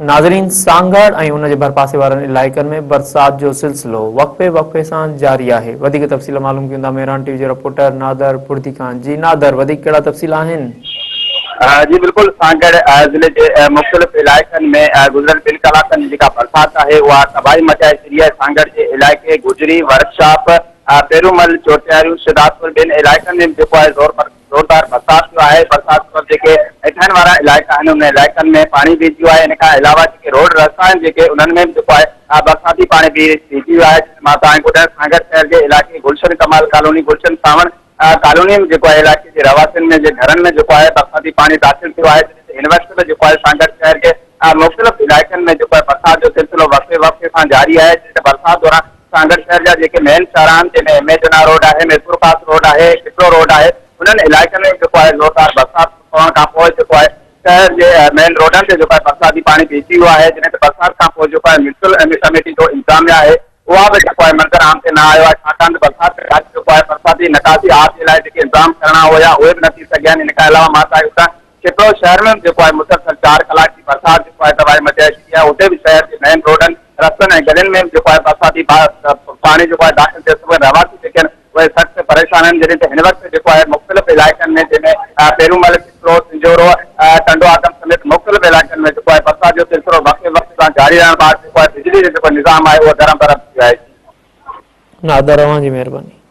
ناظرين سانگهڙ ۽ ان جي ڀرپاسي وارن علائقن ۾ برسات جو سلسلو وقفي وقفي سان جاري آهي وڌيڪ تفصيل معلوم ڪيون ٿا مهراڻ ٽي وي جي رپورٽر نادر بڙدي کان جي نادر وڌيڪ ڪهڙا تفصيل آهن. جي بلڪل سانگهڙ ضلعي جي مختلف علائقن ۾ گذريل ٻن ڪلاڪن جي جيڪا برسات آهي اها تباهي مچائي ڇڏي آهي سانگهڙ جي علائقي گجري ورڪشاپ پيرومل چوٽياريون شھدادپور ٻين علائقن ۾ به جيڪو آهي زور زوردار برسات ٿيو آهي، برسات سبب جيڪي هيٺاهين وارا علائقا آهن انهن علائقن ۾ پاڻي بيهجي ويو آهي، ان کان علاوه جيڪي روڊ رستا آهن جيڪي انهن ۾ به جيڪو آهي برساتي پاڻي بيهجي ويو آهي، جنهن مان توهان کي ٻڌايان سانگهڙ شهر جي علائقي گلشن ڪمال ڪالوني، گلشن سانوڻ ڪالوني ۾ جيڪو آهي علائقي جي رهواسين ۾ جي گهرن ۾ جيڪو آهي برساتي پاڻي داخل ٿيو آهي، جڏهن ته هن وقت به جيڪو آهي سانگهڙ شهر جي مختلف علائقن ۾ جيڪو آهي برسات جو سلسلو وقفي وقفي سان جاري آهي، جڏهن ته برسات دوران سانگهڙ شهر جا جيڪي مين شهر آهن جنهن ۾ ايم اي جناح روڊ آهي، ميرپورخاص روڊ آهي، کپرو روڊ آهي انهن علائقن ۾ جيڪو آهي زوردار برسات پوڻ کانپوء جيڪو آهي شهر جي مين روڊن تي جيڪو آهي برساتي پاڻي بيهجي ويو آهي جڏهن ته برسات کانپوء جيڪو آهي ميونسپل ڪميٽي جو انتظاميا آهي اها به جيڪو آهي منظر عام تي نه آيو آهي ڇاڪاڻ ته برسات کان اڳ جيڪو آهي برساتي نڪاسي آب جي لاء جيڪي انتظام ڪرڻا هيا اهي به نه ٿي سگهيا آهن ان کان علاوه مان توهان کي ٻڌايان کپرو شهر ۾ به جيڪو آهي مسلسل چار ڪلاڪ جي برسات جيڪو آهي تباهي مچائي ڇڏي آهي اتي به شهر جي مين روڊن، رستن ۽ گلين ۾ به جيڪو آهي برساتي پاڻي جيڪو آهي داخل ٿيو سبب رهواسي جيڪي آهن اهي سخت پريشان آهن جڏهن ته هن وقت جيڪو آهي مختلف علائقن ۾ جنهن ۾ پيرومل، کپرو، سنجهورو، ٽنڊو آدم سميت مختلف علائقن ۾ جيڪو آهي برسات جو سلسلو وقفي وقفي سان جاري رهڻ بعد جيڪو آهي بجلي جو جيڪو نظام آهي اهو درهم برهم ٿي ويو آهي. نادر اوهان جي مهرباني.